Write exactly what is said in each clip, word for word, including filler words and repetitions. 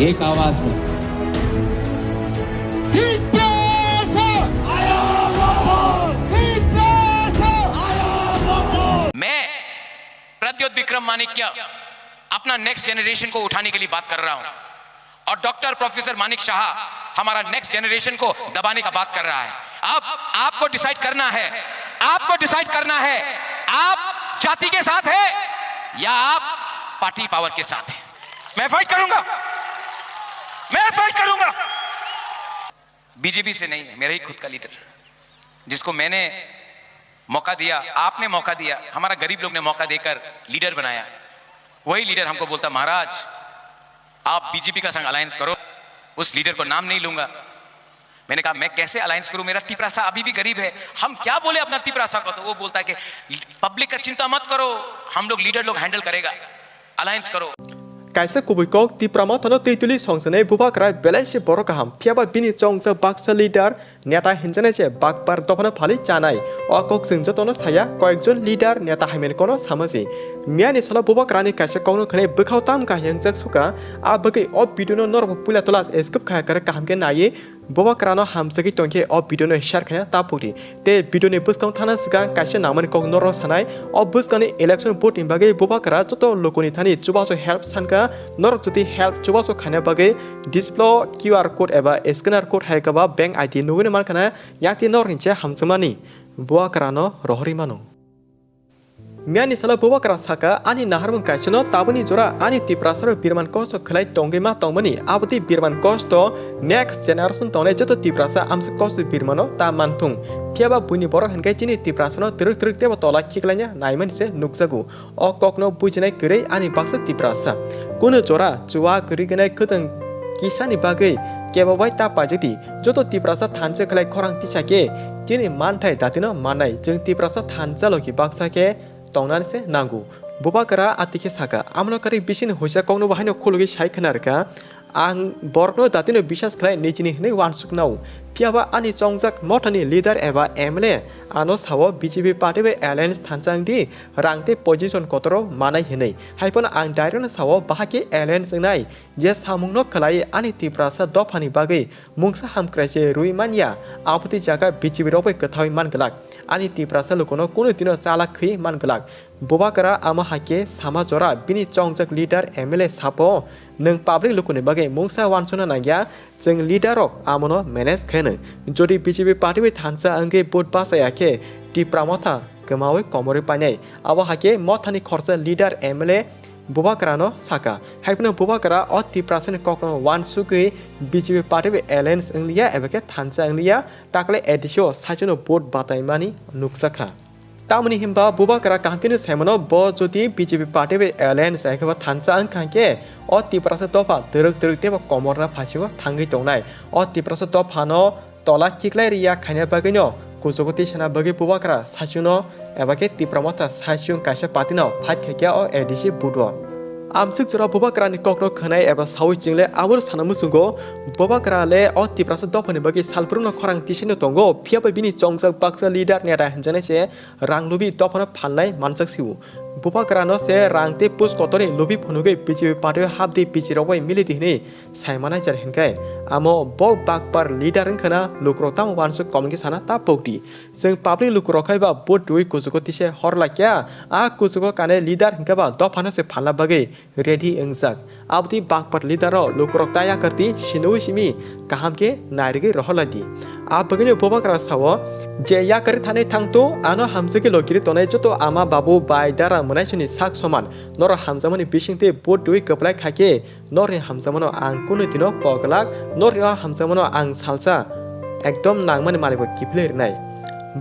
एक आवाज में। मैं प्रद्योत विक्रम माणिक्य अपना नेक्स्ट जनरेशन को उठाने के लिए बात कर रहा हूं और डॉक्टर प्रोफेसर मानिक शाह हमारा नेक्स्ट जनरेशन को दबाने का बात कर रहा है। अब आपको डिसाइड करना है, आपको डिसाइड करना है, आप जाति के साथ है या आप पार्टी पावर के साथ है। मैं फाइट करूंगा, मैं फाइट करूंगा। बीजेपी से नहीं है, मेरा ही खुद का लीडर, जिसको मैंने मौका दिया, आपने मौका दिया, हमारा गरीब लोग ने मौका देकर लीडर बनाया। वही लीडर हमको बोलता, महाराज, आप बीजेपी का संग अलायंस करो। उस लीडर को नाम नहीं लूंगा। मैंने कहा, मैं कैसे अलायंस करूं? मेरा तिपरासा अभी भी गरीब है। हम क्या बोले अपना तिपरासा को? तो वो बोलता है कि पब्लिक का चिंता मत करो, हम लोग, लीडर लोग हैंडल करेगा, अलायंस करो। Kaisa kubui kok, Tipra Mothano twi tuli songsanai Bubagra belai se borok kaham, phiyaba bini chongjak baksa leader, neta hinjanai se bakbar dophano phali chanai. O kok chwng jotono saya, koyekjon leader, neta hamya ni kono sama se. Miyani salo Bubagrani kaisa kokno khwnai bwkhao tam kahyangjak suka, a bagwi o video no norok puila tola skip khaya kwrwi kaham khe naiwi Bubagrano hamjagwi tongkhe o video no share khaina ta pukdi. Tei video ni bwskang thana swkang kaisa nangmani kok norok sanai. O bwskangni election vote ni bagwi Bubagra joto lukuni thani chubachu help sankha. Norok jodi help chubachu khaina bagwi display Q R code eba scanner code hai khe ba bank I D nugwi mankha na, yakti norok hinse hamjakmani Bubagrano rohorwi mano. Miyani salo Bubagra saka, ani naharmung kaisano tabukni jora ani Tiprasarok birman kosto khlai tongwi ma tongmani, aboni birman kosto next generation tongnai joto Tiprasa amswk kosto birmano ta manthung. Phiyaba buini borok hinkhe chini Tiprasano twrwk twrwk teibo tola khiklaina naimani se nukjago. O kokno bujinai kwrwi ani baksa Tiprasa. Kunu jora chuwa kwrwi gwnai khwtwng kisani bagwi kebo bai ta paijadi. Joto Tiprasa thansa khlai khorang tisa khe chini manthai datino mannai. Chwng Tiprasa thansa logi baksa khe tongnani se nango. Bubagra ati khe saka, amno kwrwi bisini huisa kokno bo haino khulugwi sai khna rwkha. Ang borokno datino bisas khlai nijini hwnwi uansuk nao. Phiyaba ani chongjak mothani leader eba M L A ano sao B J P party bai alliance thansa wngdi, rang tei position kotoro manai hwnwi. Haiphano ang direct no sao bahai khe alliance wngnai. Je samungno khlai ani Tiprasa dophani bagwi mungsa hamkrai se rwi manya, aboni jaga B J P rok bai kwthaui man glak. Ani Tiprasa lukuno kunu dino chalak khwi man glak. Bubagra amo hai khe sama jora bini chongjak leader M L A sapo, "Nwng public lukuni bagwi mungsa uansukna nangya, chwng leader rok amono manage khaino. Jodi B J P party bai thansa wngwi vote bachaya khe Tipra Motha kwmaui komorwi painai." Abo hai khe Mothani khorsa leader M L A Bubagrano saka. Haiphano Bubagra o Tiprasani kokno uansugwi B J P party bai alliance wngliya eba khe thansa wngliya, takle A D C o saichwno vote bataimani nukjakha. Tamoni hinba Bubagra kaham kheno saimano, bo jodi B J P party bai alliance hai khe bo thansa wngkha khe o Tiprasa dopha twrwk twrwk teibo komorna phaisingbo thangwi tongnai. O Tiprasa dophano tola khiklai riya khaina bagwino kuchugo tisana bagwi Bubagra saichwno eba khe Tipra Motha saichwng kaisa party no fight khaikha o A D C vote o. Amswk jora Bubagrani kokno khwnai eba saui chwngle aboro sana muchungo, Bubagra le o Tiprasa dophani bagwi salbrumno khorang tisaino tongo, phiyaba bini chongjak baksa leader neta hinjanai se rang lubi dophano phalnai manjak sio. Bubagrano se rang tei pus kotorni lubi phunugwi B J P party o hapdi B J P rok bai milidi hinwi sai manai jar hinkai. Amo bo bakpar leader wngkhana lukurok tamo uansuk comment khe sana ta pokdi. Chwng public lukurok khai ba vote rwi kuchugo tise hor laikya. A kuchugo kanai leader hinkhe ba dophano se phalna bagwi ready wngjak. Aboni bakpar leader rok lukurok ta yakarti sinui simi kaham khe nairigwi rohorlaidi. A bagwino Bubagra sao, je yakarwi thanai thangto, ano hamjagwi logiri tonai joto ama babu bai dara mwnaisoni sak soman. Norok hamjakmani bisingtwi vote rwi kwplai khaikhe, norokni hamjakmano ang kunu dino poglak, norokni o hamjakmano ang salsa ekdom nangmani malibo kiphilwi rwnai.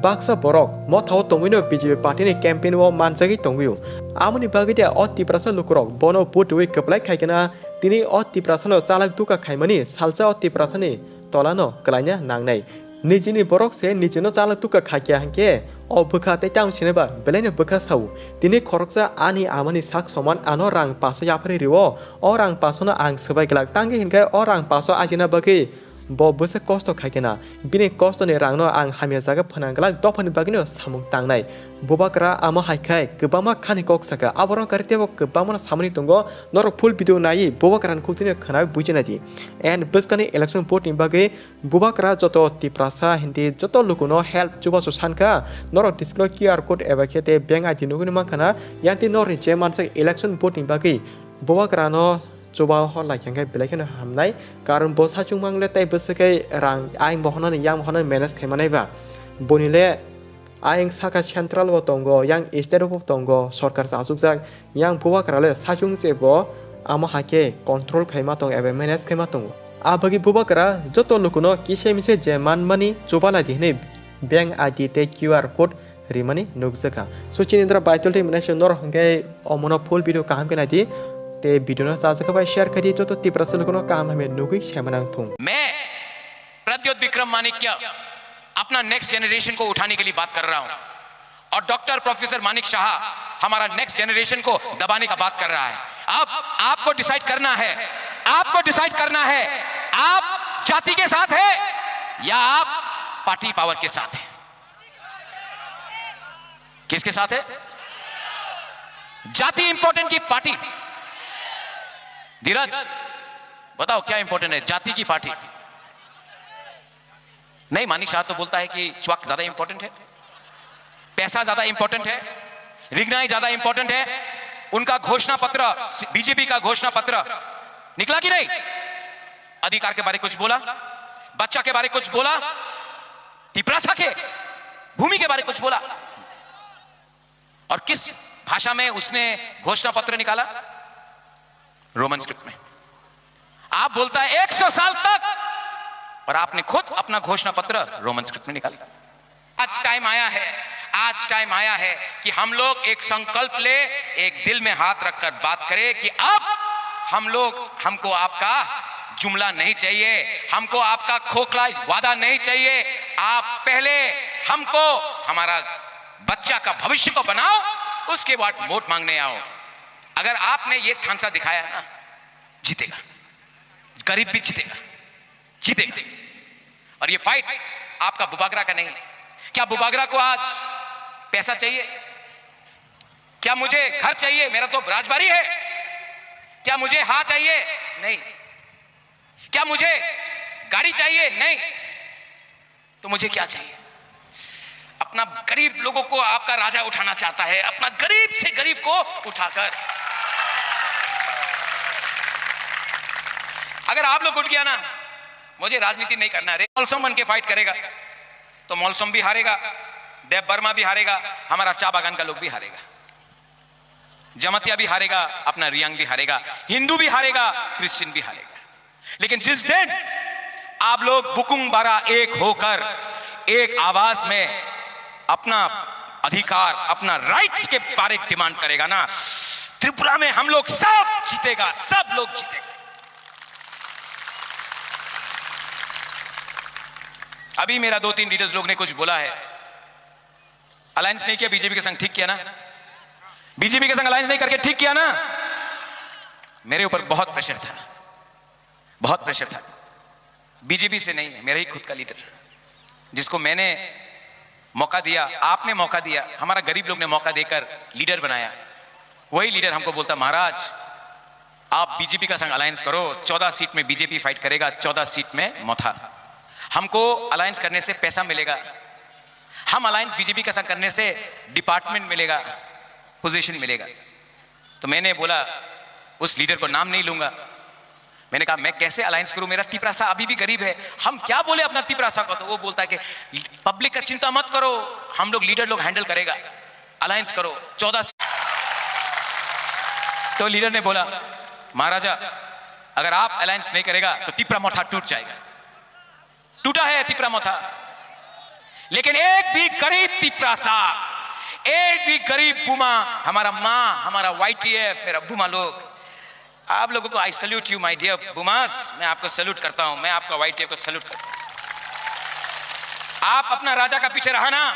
Baksa borok mothao tongwino B J P party ni campaign o manjagwi tongwio. Amoni bagwi de o Tiprasa lukurok bono vote rwi kwplai khaikhe na, tini o Tiprasano chalak duka khaimani salsa o Tiprasani tolano kwlaina nangnai. Nijini borok se nijino chalak duka khaikhe hinkhe o bwkha tei tamo sineba belaino bwkha sao. Tini khoroksa ani amani sak soman ano rang paso yapharwi rio. O rang pasono ang swbai glak, tangwi hinkhe o rang paso ajina bagwi Bo bwswk kosto khai khe na, bini kostoni rangno ang hamya jaga phwnang glak dophani bagwino samung tangnai. Bubagra amo hai khe kwbangma khani kok sakha, aborok kari teibo kwbangmano samani tongo, norok full video naiwi Bubagrani khuktwino khwnawi buji naidi. And bwskangni election vote ni bagwi Bubagra joto Tiprasa hindi joto lukuno help chubachu sankha, norok display Q R code eba khe tei bank I D nugwi mankha na, yang tei norokni je mansak election vote ni bagwi Bubagrano chuba hor lai khe belai kheno hamnai, karon bo sachung mangle tei bwswk khe rang ayang bo honani yang bo honani manage khai manai ba. Boni le ayang saka central bo tongo, yang state bo tongo, sorkar achukjak, yang Bubagra le sachung se bo amo hai khe control khai ma tong eba manage khai ma tongo. A bagwi Bubagra joto lukuno kisa misa je manmani chuba lai di hinwi bank I D tei Q R code rimani nukjakha. So chini dra Baitul tei mwnai se norok hwnkhe omono full video kaham khe naidi tei video no chajak bai share khaidi joto Tiprasa lukuno kaham hamya nugwi saimanang thung. मैं प्रद्योत विक्रम माणिक्य अपना next generation को उठाने के लिए बात कर रहा हूं और डॉक्टर प्रोफेसर मानिक शाह हमारा नेक्स्ट जनरेशन को दबाने का बात कर रहा है। अब आपको डिसाइड करना है, आपको डिसाइड करना है, आप जाति के साथ है या आप पार्टी पावर के साथ है। किसके साथ है? जाति इंपॉर्टेंट की पार्टी? धीरज, बताओ क्या इंपॉर्टेंट है, जाति की पार्टी? नहीं, मानिक शाह तो बोलता है कि च्वाक ज्यादा इंपॉर्टेंट है, पैसा ज्यादा इंपॉर्टेंट है, रिगनाई ज्यादा इंपॉर्टेंट है। उनका घोषणा पत्र, बीजेपी का घोषणा पत्र निकला कि नहीं? अधिकार के बारे कुछ बोला, बच्चा के बारे कुछ बोला, तिपरासा के भूमि के बारे कुछ बोला? और किस भाषा में उसने घोषणा पत्र निकाला? रोमन स्क्रिप्ट में। आप बोलता है एक सौ साल तक, पर आपने खुद अपना घोषणा पत्र रोमन स्क्रिप्ट में निकाला। आज टाइम आया है, आज टाइम आया है कि हम लोग एक संकल्प ले, एक दिल में हाथ रखकर बात करें कि अब हम लोग, हमको आपका जुमला नहीं चाहिए, हमको आपका खोखला वादा नहीं चाहिए। आप पहले हमको हमारा बच्चा का भविष्य को बनाओ, उसके बाद वोट मांगने आओ। अगर आपने ये थांसा दिखाया ना, जीतेगा, गरीब भी जीतेगा, जीतेगा। और ये फाइट आपका बुबागरा का नहीं है। क्या बुबागरा को आज पैसा चाहिए? क्या मुझे घर चाहिए? मेरा तो राजबारी है। क्या मुझे हा चाहिए? नहीं। क्या मुझे गाड़ी चाहिए? नहीं। तो मुझे क्या चाहिए? अपना गरीब लोगों को आपका राजा उठाना चाहता है, अपना गरीब से गरीब को उठाकर। अगर आप लोग उठ गया ना, मुझे राजनीति नहीं करना है। मौलसम बन के फाइट करेगा तो मौलसम भी हारेगा, देव वर्मा भी हारेगा, हमारा चा बागान का लोग भी हारेगा, जमातिया भी हारेगा, अपना रियांग भी हारेगा, हिंदू भी हारेगा, क्रिश्चियन भी हारेगा। लेकिन जिस दिन आप लोग बुकुंग बारा एक होकर एक आवाज में अपना अधिकार, अपना राइट्स के बारे डिमांड करेगा ना, त्रिपुरा में हम लोग सब जीतेगा, सब लोग जीतेगा। अभी मेरा दो तीन लीडर्स लोग ने कुछ बोला है, अलायंस नहीं किया बीजेपी के संग, ठीक किया ना? बीजेपी के संग अलायंस नहीं करके ठीक किया ना? मेरे ऊपर बहुत प्रेशर था, बहुत प्रेशर था। बीजेपी से नहीं है, मेरा ही खुद का लीडर, जिसको मैंने मौका दिया, आपने मौका दिया, हमारा गरीब लोग ने मौका देकर लीडर बनाया। वही लीडर हमको बोलता, महाराज, आप बीजेपी का संग अलायंस करो, चौदह सीट में बीजेपी फाइट करेगा, चौदह सीट में मोथा। हमको अलायंस करने से पैसा मिलेगा, हम अलायंस बीजेपी का संग करने से डिपार्टमेंट मिलेगा, पोजीशन मिलेगा। तो मैंने बोला, उस लीडर को नाम नहीं लूंगा, मैंने कहा, मैं कैसे अलायंस करूं? मेरा तिपरासा अभी भी गरीब है, हम क्या बोले अपना तिपरासा को? तो वो बोलता है कि पब्लिक का चिंता मत करो, हम लोग लीडर लोग हैंडल करेगा, अलायंस करो। चौदह, तो लीडर ने बोला, महाराजा, अगर आप अलायंस नहीं करेगा तो तिपरा मोथा टूट जाएगा। टूटा है तिपरा मोथा, लेकिन एक भी गरीब तिपरासा, एक भी गरीब बुमा, हमारा माँ, हमारा वाईटीएफ, मेरा बुमा लोग, आप लोगों को, I salute you my dear Bumas, मैं आपको सैल्यूट करता हूं, मैं आपका वाईटीएफ को सैल्यूट करता हूं। आप अपना राजा का पीछे रहा ना।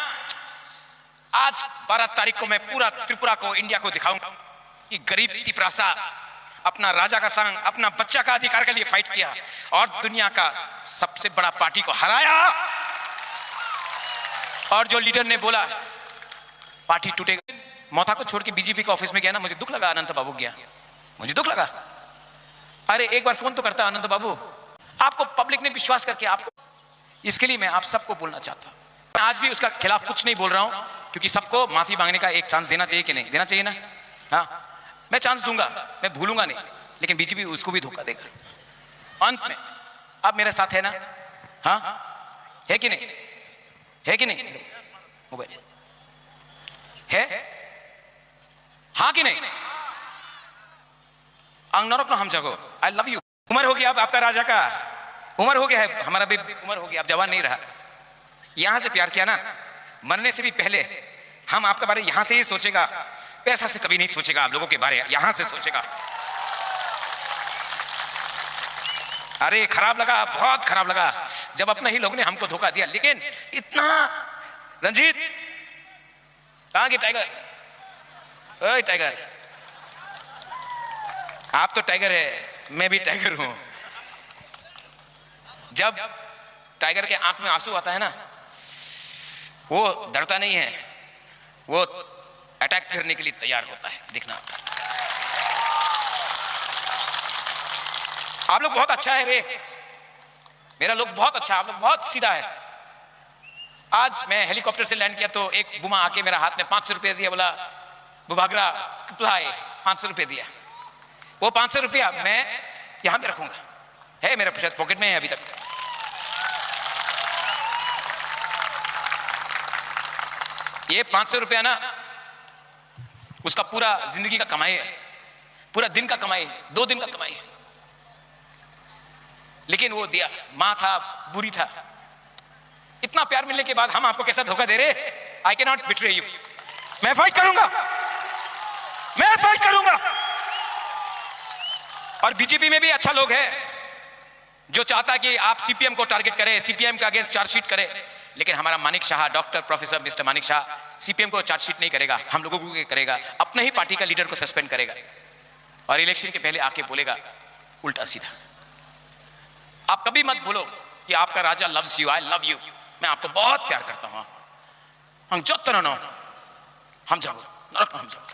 आज बारह तारीख को मैं पूरा त्रिपुरा को, इंडिया को दिखाऊंगा कि गरीब तिपरासा अपना राजा का संग, अपना बच्चा का अधिकार के लिए फाइट किया और दुनिया का सबसे बड़ा पार्टी को हराया। और जो लीडर ने बोला पार्टी टूटेगा, मोथा को छोड़ के बीजेपी के ऑफिस में गया ना, मुझे दुख लगा, अनंत बाबू गया, मुझे दुख लगा। अरे, एक बार फोन तो करता अनंत बाबू। आपको पब्लिक ने विश्वास करके आपको, इसके लिए मैं आप सबको बोलना चाहता हूँ। मैं आज भी उसका खिलाफ कुछ नहीं बोल रहा हूँ, क्योंकि सबको माफी मांगने का एक चांस देना चाहिए कि नहीं, देना चाहिए ना? हाँ, मैं चांस दूंगा, मैं भूलूंगा नहीं, लेकिन बीजेपी उसको भी धोखा देगा अंत में। आप मेरे साथ है ना? हाँ, है कि नहीं? है कि नहीं? मोबाइल है? हाँ कि नहीं? Ang norok no hamjago. I love you. उम्र हो गया अब आपका राजा का, उम्र हो गया है, हमारा भी उम्र हो गया, अब जवान नहीं रहा। यहाँ से प्यार किया ना, मरने से भी पहले हम आपके बारे यहाँ से ही सोचेगा, पैसा से कभी नहीं सोचेगा, आप लोगों के बारे यहाँ से सोचेगा। अरे, खराब लगा, बहुत खराब लगा, जब अपने ही लोगों ने हमको धोखा दिया। लेकिन इतना, रंजीत, कहाँ के टाइगर? ओए टाइगर, आप तो टाइगर है, मैं भी टाइगर हूँ। जब टाइगर के आंख में आंसू आता है ना, वो डरता नहीं है, वो अटैक करने के लिए तैयार होता है। देखना, आप लोग बहुत अच्छा है रे, मेरा लोग बहुत अच्छा, आप लोग बहुत सीधा है। आज मैं हेलीकॉप्टर से लैंड किया तो एक बुमा आके मेरा हाथ में पाँच सौ रुपया दिया, बोला, "बुभागरा, किपला है, पाँच सौ रुपया दिया।" वो पाँच सौ रुपया मैं यहाँ पे रखूंगा, है मेरे पॉकेट में है अभी तक। ये पाँच सौ रुपया ना, उसका पूरा जिंदगी का कमाई है, पूरा दिन का कमाई है, दो दिन का कमाई है। लेकिन वो दिया, माँ था, बुरी था। इतना प्यार मिलने के बाद हम आपको कैसा धोखा दे रहे? I cannot betray you। मैं फाइट करूंगा, मैं फाइट करूंगा। और बीजेपी में भी अच्छा लोग है जो चाहता है कि आप सीपीएम को टारगेट करें, सीपीएम के अगेंस्ट चार्जशीट करें, लेकिन हमारा Manik Shah, doctor professor mister Manik Shah CPM को चार्जशीट नहीं करेगा, हम लोगों को करेगा, अपने ही पार्टी का लीडर को सस्पेंड करेगा। और इलेक्शन के पहले आके बोलेगा उल्टा सीधा। आप कभी मत बोलो कि आपका राजा loves you, I love you, मैं आपको बहुत प्यार करता हूँ। हम जत्तननो हम जाओ, नरक हम जाओ।